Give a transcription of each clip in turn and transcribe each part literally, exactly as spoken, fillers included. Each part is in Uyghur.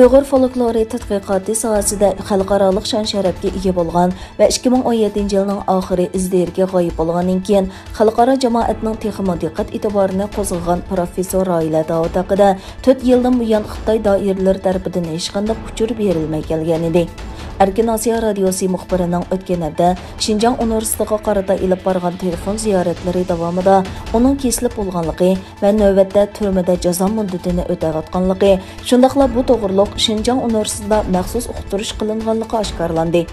ئۇيغۇر فولكلورى تەتقىقاتى ساھەسىدە خەلقئارالىق شان-شەرەپكە ئىگە بولغان ۋە ئىككى مىڭ ئون يەتتىنچى يىلنىڭ ئاخىرى ئىز دېرىكى غايىب بولغاندىن كېيىن، خەلقئارا جامائەتنىڭ تېخىمۇ دىققەت-ئېتىبارىنى قوزغىغان پروفېسسور راھىلە داۋۇت ھەققىدە تۆت يىلدىن بۇيان خىتاي دائىرىلىرى تەرىپىدىن ھېچقانداق ئۇچۇر بېرىلمەي كەلگەنىدى. ئەركىن ئاسىيا رادىيوسى مۇخبىرىنىڭ ئۆتكەن ھەپتە شىنجاڭ ئۇنىۋېرسىتېتىغا قارىتا ئېلىپ بارغان تېلېفون زىيارەتلىرى داۋامىدا ئۇنىڭ كېسىلىپ بولغانلىقى ۋە نۆۋەتتە تۈرمىدە جازا مۇددىتىنى ئۆتەۋاتقانلىقى، شۇنداقلا بۇ توغرۇلۇق شىنجاڭ ئۇنىۋېرسىتېتىدا مەخسۇس ئۇقتۇرۇش قىلىنغانلىقى ئاشكارىلاندى.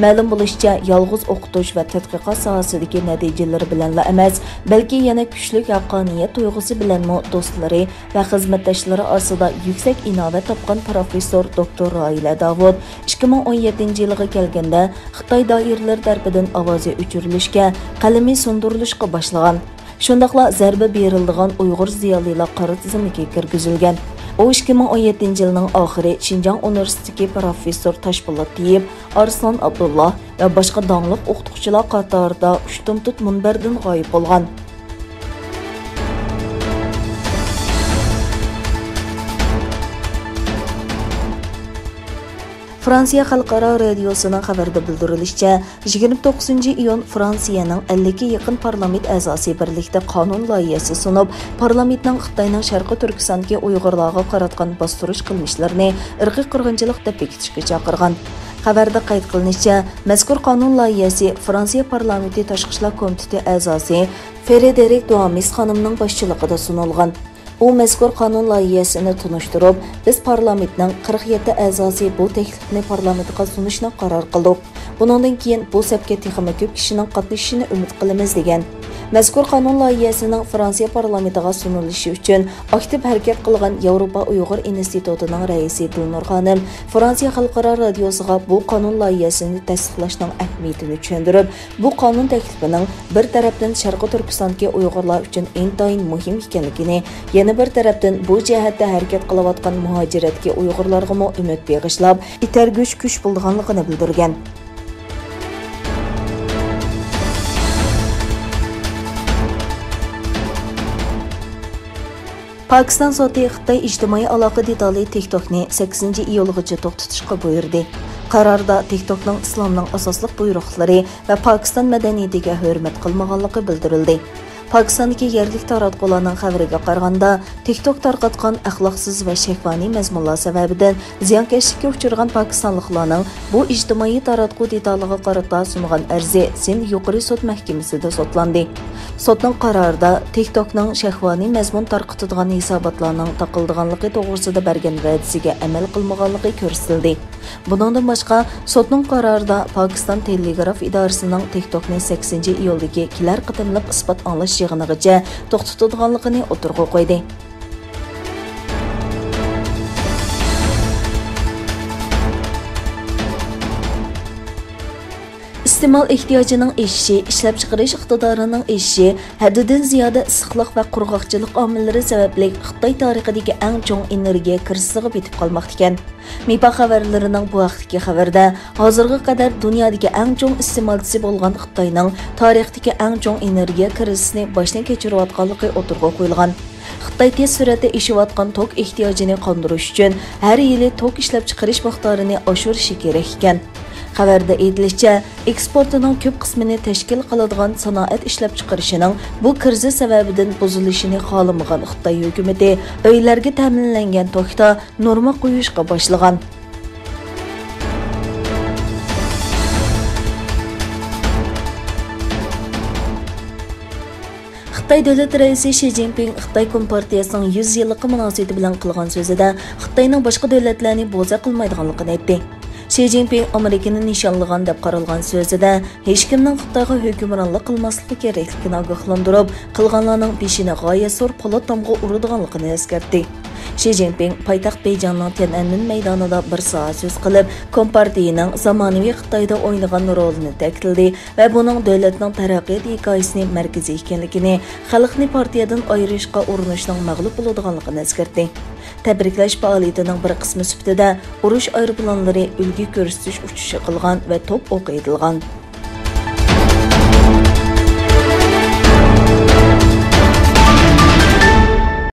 مەلۇم بولۇشىچە، يالغۇز ئوقۇتۇش ۋە تەتقىقات ساھەسىدىكى نەتىجىلىرى بىلەنلا ئەمەس، بەلكى يەنە كۈچلۈك ھەققانىيەت تۇيغۇسى بىلەنمۇ دوستلىرى ۋە خىزمەتداشلىرى ئارىسىدا يۈكسەك ئىناۋەت تاپقان پروفېسسور دوكتور راھىلە داۋۇت ئىككى مىڭ ئون يەتتىنچى يىلىغا كەلگەندە، خىتاي دائىرىلىرى تەرىپىدىن ئاۋازى ئۆچۈرۈلۈشكە، قەلىمى سۇندۇرۇلۇشقا باشلىغان. شۇنداقلا زەربە بېرىلىدىغان ئۇيغۇر زىيالىيلار قارا تىزىملىكىگە كىرگۈزۈلگەن. ئۇ ئىككى مىڭ ئون يەتتىنچى يىلنىڭ ئاخىرى شىنجاڭ ئۇنىۋېرسىتېتىدىكى پروفېسسور تاشپولات تېيىپ، ئارسلان ئابدۇللا ۋە باشقا داڭلىق ئوقۇتقۇچىلار قاتارىدا ئۇشتۇمتۇت مۇنبەردىن غايىب بولغان. فرانسىيە خەلقئارا رادىيوسىنىڭ خەۋىرىدە بىلدۈرۈلۈشىچە، يىگىرمە توققۇزىنچى ئىيۇن فرانسىيەنىڭ ئەللىككە يېقىن پارلامېنت ئەزاسى بىرلىكتە قانۇن لايىھەسى سۇنۇپ، پارلامېنتنىڭ خىتاينىڭ شەرقىي تۈركىستاندىكى ئۇيغۇرلارغا قاراتقان باستۇرۇش قىلمىشلىرىنى ئىرقىي قىرغىنچىلىق دەپ بېكىتىشكە چاقىرغان. خەۋەردە قەيت قىلىنىشىچە، مەزكۇر قانۇن لايىھەسى فرانسىيە پارلامېنتى تاشقى ئىشلار كومىتېتى ئەزاسى فرېدېرىك دۇئامىس خانىمنىڭ باشچىلىقىدا سۇنۇلغان. ئۇ مەزكۇر قانۇن لايىھەسىنى تونۇشتۇرۇپ، بىز پارلامېنتنىڭ قىرىق يەتتە ئەزاسى بۇ تەكلىپنى پارلامېنتقا سۇنۇشنى قارار قىلدۇق. بۇنىڭدىن كېيىن بۇ سەپكە تېخىمۇ كۆپ كىشىنىڭ قاتنىشىشىنى ئۈمىد قىلىمىز، دېگەن. مەزكۇر قانۇن لايىھەسىنىڭ فرانسىيە پارلامېنتىغا سۇنۇلۇشى ئۈچۈن ئاكتىپ ھەرىكەت قىلغان ياۋروپا ئۇيغۇر ئىنستىتۇتىنىڭ رەئىسى دىلنۇر خانىم فرانسىيە خەلقئارا رادىيوسىغا بۇ قانۇن لايىھەسىنى تەستىقلاشنىڭ ئەھمىيىتىنى چۈشەندۈرۈپ، بۇ قانۇن تەكلىپىنىڭ بىر تەرەپتىن شەرقىي تۈركىستاندىكى ئۇيغۇرلار ئۈچۈن ئىنتايىن مۇھىم ئىكەنلىكىنى، يەنە بىر تەرەپتىن بۇ جەھەتتە ھەرىكەت قىلىۋاتقان مۇھاجىرەتتىكى ئۇيغۇرلارغىمۇ ئۈمىد بېغىشلاپ، ئىتەرگۈچ كۈچ بولىدىغانلىقىنى بىلدۈرگەن. پاكىستان سوتى خىتاي ئىجتىمائىي ئالاقە دېتالى تىك توكنى سەككىزىنچى ئىيۇلغىچە توختىتىشقا بۇيرۇدى. قاراردا تىك توكنىڭ ئىسلامنىڭ ئاساسلىق بۇيرۇقلىرى ۋە پاكىستان مەدەنىيىتىگە ھۆرمەت قىلمىغانلىقى بىلدۈرۈلدى. پاكىستاندىكى يەرلىك تاراتقۇلارنىڭ خەۋىرىگە قارىغاندا، تىك توك تارقاتقان ئەخلاقسىز ۋە شەھۋانىي مەزمۇنلار سەۋەبىدىن زىيانكەشلىككە ئۇچرىغان پاكىستانلىقلارنىڭ بۇ ئىجتىمائىي تاراتقۇ دېتالىغا قارىتا سۇنغان ئەرزى سىند يۇقىرى سوت مەھكىمىسىدە سوتلاندى. سوتنىڭ قارارىدا تىك توكنىڭ شەھۋانىي مەزمۇن تارقىتىدىغان ھېساباتلارنىڭ تاقىلىدىغانلىقى توغرىسىدا بەرگەن ۋەدىسىگە ئەمەل قىلمىغانلىقى كۆرسىتىلدى. بۇنىڭدىن باشقا، سوتنىڭ قارارىدا پاكىستان تېلېگراف ئىدارىسىنىڭ تىك توكنى سەككىزىنچى ئىيۇلدىكى كېلەر قېتىملىق ئىسپات ئاڭلاش يىغىنىغىچە توختىتىدىغانلىقىنى ئوتتۇرىغا قويدى. ئىستېمال ئېھتىياجىنىڭ ئېشىشى، ئىشلەپچىقىرىش ئىقتىدارىنىڭ ئېشىشى، ھەددىدىن زىيادە ئىسسىقلىق ۋە قۇرغاقچىلىق ئامىللىرى سەۋەبلىك خىتاي تارىخىدىكى ئەڭ چوڭ ئېنېرگىيە كىرىزىسىغا پېتىپ قالماقتىكەن. مىپا خەۋەرلىرىنىڭ بۇ ھەقتىكى خەۋىرىدە، ھازىرغا قەدەر دۇنيادىكى ئەڭ چوڭ ئىستېمالچىسى بولغان خىتاينىڭ تارىختىكى ئەڭ چوڭ ئېنېرگىيە كىرىزىسىنى باشتىن كەچۈرۈۋاتقانلىقى ئوتتۇرىغا قويۇلغان. خىتاي تېز سۈرئەتتە ئېشىۋاتقان توك ئېھتىياجىنى قاندۇرۇش ئۈچۈن ھەر يىلى توك ئىشلەپچىقىرىش مىقدارىنى ئاشۇرۇشى كېرەك ئىكەن. خەۋەردە ئېيتىلىشىچە، ئېكسپورتىنىڭ كۆپ قىسمىنى تەشكىل قىلىدىغان سانائەت ئىشلەپچىقىرىشىنىڭ بۇ كىرىزىس سەۋەبىدىن بۇزۇلۇشىنى خالىمىغان خىتاي ھۆكۈمىتى ئۆيلەرگە تەمىنلەنگەن توكتا نورما قويۇشقا باشلىغان. خىتاي دۆلەت رەئىسى شى جىنپىڭ خىتاي كومپارتىيەسىنىڭ يۈز يىللىقى مۇناسىۋىتى بىلەن قىلغان سۆزىدە خىتاينىڭ باشقا دۆلەتلەرنى بوزەك قىلمايدىغانلىقىنى ئېيتتى. شى جىنپىڭ ئامېرىكىنى نىشانلىغان دەپ قارالغان سۆزىدە، ھېچكىمنىڭ خىتايغا ھۆكۈمرانلىق قىلماسلىقى كېرەكلىكىنى ئاگاھلاندۇرۇپ، قىلغانلارنىڭ بېشىنى غايەت زور پولات تامغا ئۇرىدىغانلىقىنى ئەسكەرتتى. شى جىنپىڭ پايتەخت بېيجىڭنىڭ تيەنئەنمېن مەيدانىدا بىر سائەت سۆز قىلىپ، كومپارتىيىنىڭ زامانىۋى خىتايدا ئوينىغان رولىنى تەكىتلىدى ۋە بۇنىڭ دۆلەتنىڭ تەرەققىيات ھېكايىسىنى مەركىزىي ئىكەنلىكىنى، خەلقنى پارتىيەدىن ئايرىشقا ئۇرۇنۇشنىڭ مەغلۇپ بولىدىغانلىقىنى ئەسكەرتتى. تەبرىكلەش پائالىيىتىنىڭ بىر قىسمى سۈپىتىدە ئۇرۇش ئايروپىلانلىرى ئۈلگە كۆرسىتىش ئۇچۇشى قىلغان ۋە توپ ئوقى ئېتىلغان.